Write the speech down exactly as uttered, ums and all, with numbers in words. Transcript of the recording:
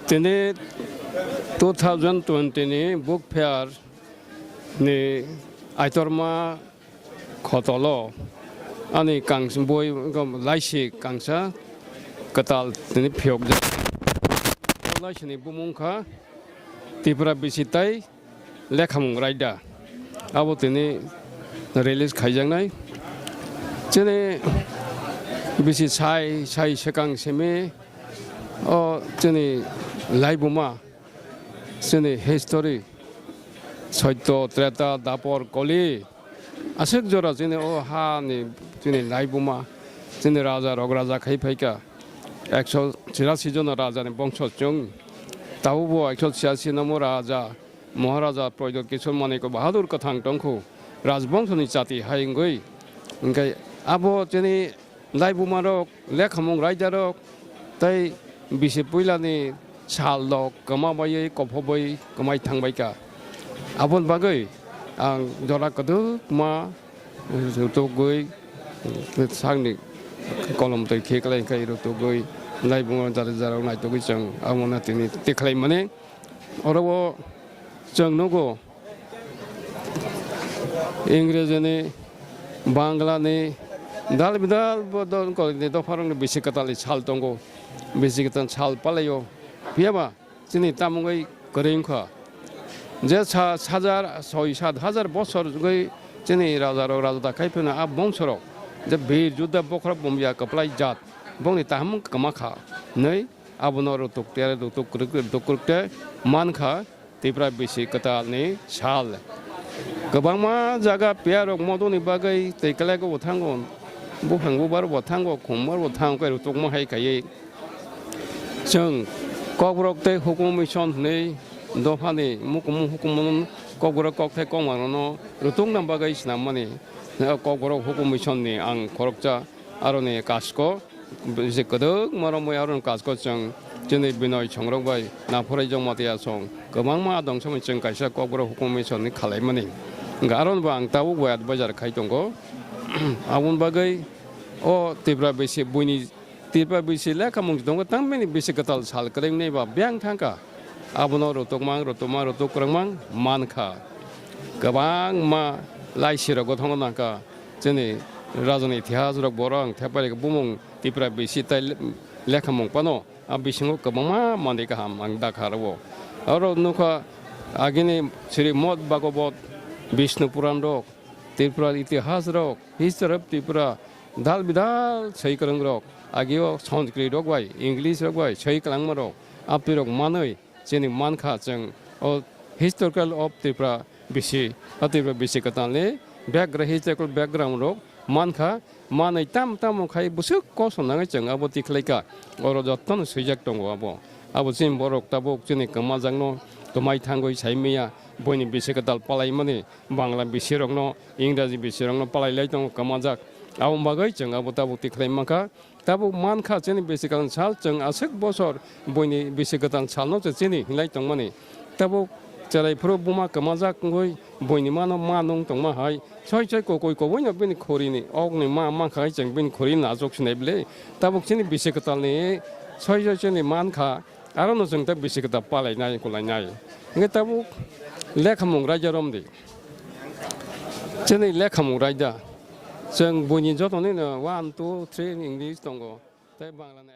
Tini two thousand twenty ni Book Fair ni aitorma khotolo ani kangs-, boi, laisi kangsa kwtal tini phiyokjak. Laisini bumung kha Tripura bisi tai lekhamung raida, abo tini release khaijaknai. Chini bisi sai sai swkang simi o chini laibuma, chini history, Soito, Treta, Dapor, Koli, aswk jora chini o ha ni chini laibuma, chini raja rok raja khai phaikha, ekso chirasi jona raja ni bongso chwng, tabukbo ekso chirasi nomo raja, Maharaja Pradyot Kishore Manikya Bahadur kwthang tongkhu, rajbongso ni chati hai wngwi. Hwnkhe abo chini laibuma rok, lekhamung raida rok, tei bisi puila ni sal rok kwma bai, kopho bai, kwmai thang bai kha. Aboni bagwi ang jora kwdwkma rwtugwi, sakni kolom twi khe kwlai khe rwtugwi, laibuma jara jara naitugwi chwng amo no tini tikhlai mani. Oro o chwng nugo, Ingrejini, Banglani, dal bidal bo don kolini dopharokni bisi kwtalni sal tongo, bisi kwtal sal palaio. Phiyaba chini tamungwi kwrwi wngkha. Je sa-, hajar, soi sat hajar bosor wngwi chini rajarok raja da khai phano a bongsorok je bir juda bokhorok bumya kwplai jat, bongni taham kwma kha hwnwi abono rwtuk te, rwtuk kwrwk, rwtuk kwrwk te mankha. Tripura bisi kwtalni sal. Kwbangma jaga piyarok modoni bagwi twi kwlaigo bo thango, buphang bubar bo thango, khumbar bo thango, khe rwtukma hai khaiwi. Chwng Kokborok tei Hukumu Mission hwnwi dophani mukumu hukumu Kokborok kokthai kokmarokno rwtukna bagwi swnammani Kokborok Hukumu Mission ni ang khoroksa aroni kasko. Bisi kwdwkma romwi aroni kasko chwng chini Binoy songrok bai naphurai jongma tei asong kwbangma adong somoi chwng kaisa Kokborok Hukumu Mission ni khalaimani. Hwnkhe aroni bo ang tabuk bai advisor khai tongo. Aboni bagwi o Tripura bisi buini Tripura bisi lekhamung tongo, tamni bisi kwtal sal kwrwngni ba biyang thangkha. Abono rwtukmang, rwtukmang, rwtuk kwrwngmang mankha. Kwbangma laisirok gothongo nangkha. Chini rajani itihasrok borok ang thepairikha bumung Tripura bisi tai le-, lekhamung phano a bisingo kwbangma manwi kaham ang dakha rwo. Oro nukha agini Srimad Bhagavad, Bishnu Puran rok, Tripura itihas rok, History of Tripura, dal bidal soi kwrwng rok, agio Sanskrit rok bai, English rok bai soi kwlangma rok, apni rok manwi chini mankha chwng o Historical of Tripura bisi, o Tripura bisi kwtalni background, historical background rok mankha, manwi tam tamo khai bwswk kosom nangwi chwng abo tikhlaikha, oro jotono swijak tongo abo. Abo chini borok tabuk chini kwmajakno kwmai thangwi saimanya, buini bisi kwtal palaimani, Bangla bisirokno, Ingraji bisirokno palailai tongo kwmajak. Aboni bagwi chwng abo tabuk tikhlai mankha. Tabuk mankha chini bisi kwtal sal, chwng aswk bosor buini bisi kwtal salno se chini hinlai tongmani. Tabuk cherai phuru buma kwmajak wngwi buini mano ma nung tongma hai soi soi kokoi koboino bini khorini okni ma mankha hai chwng bini khorini achuk sinai bwle. Tabuk chini bisi kwtalni soi soi chini mankha, arono chwng tei bisi kwtal palainai kulainai. Hwnkhe tabuk lekhamung raida romdi. Chini lekhamung raida. Chwng buini jotonino one, two, three English tongo. Tei Bangla ni